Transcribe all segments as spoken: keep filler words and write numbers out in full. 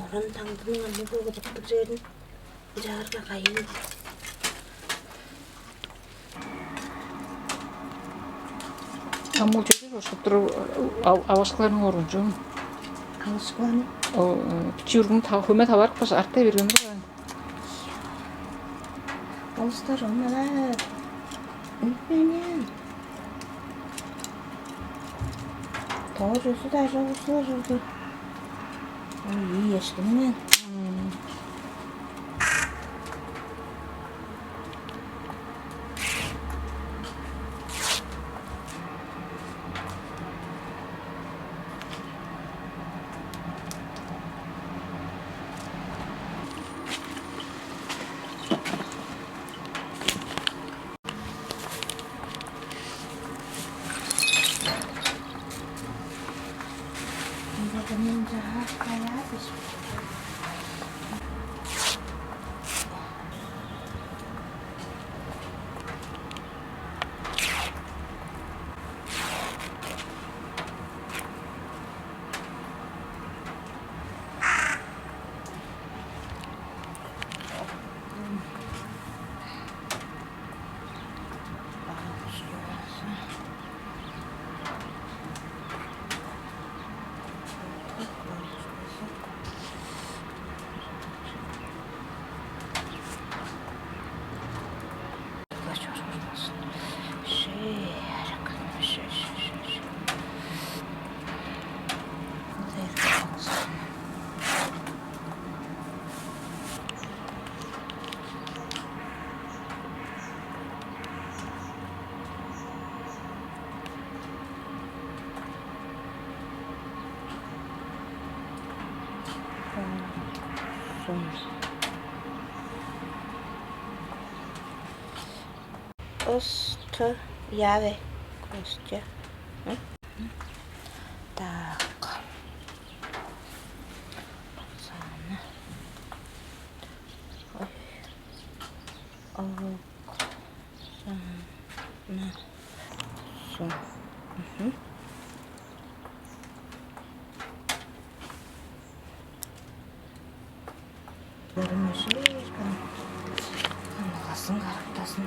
Ам таңдының аны кылгыдыктыг черин ынчаарга кайын. Ам ол чеже бошкап туруп, авашкыларның орунчуун. Алышкыланы. О, чүргүн та хөме таварып каш артай берген. Улустар оннаар үнүпмээн. Тоожузу-даа чок улустар чорду. Ой, ийи эштиң мен. Остояве. Костя. М? Так. Оксана. Ой. Оксана. Су. Мгм. Көрүмүшү, амыгазын карактасын.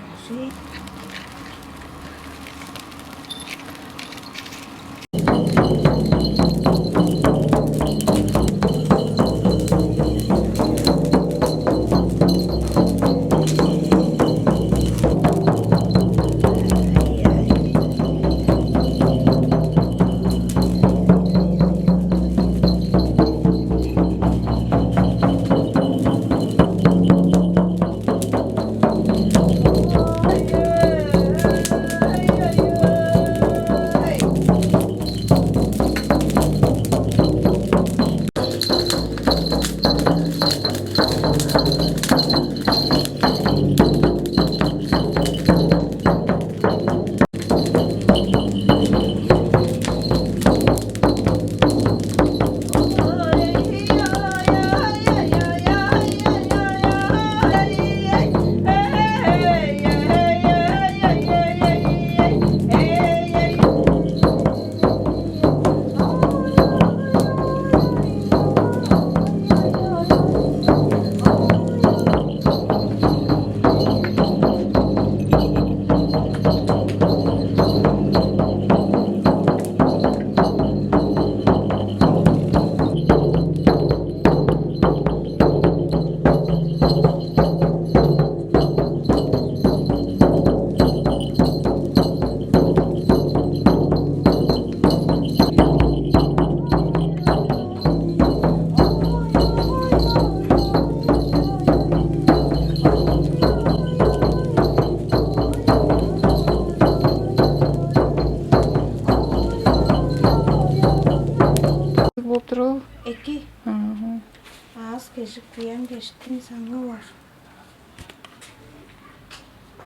Болуп тур ол. Эки. Мгм. Аас кежик, буян кежиктиң саңы бар.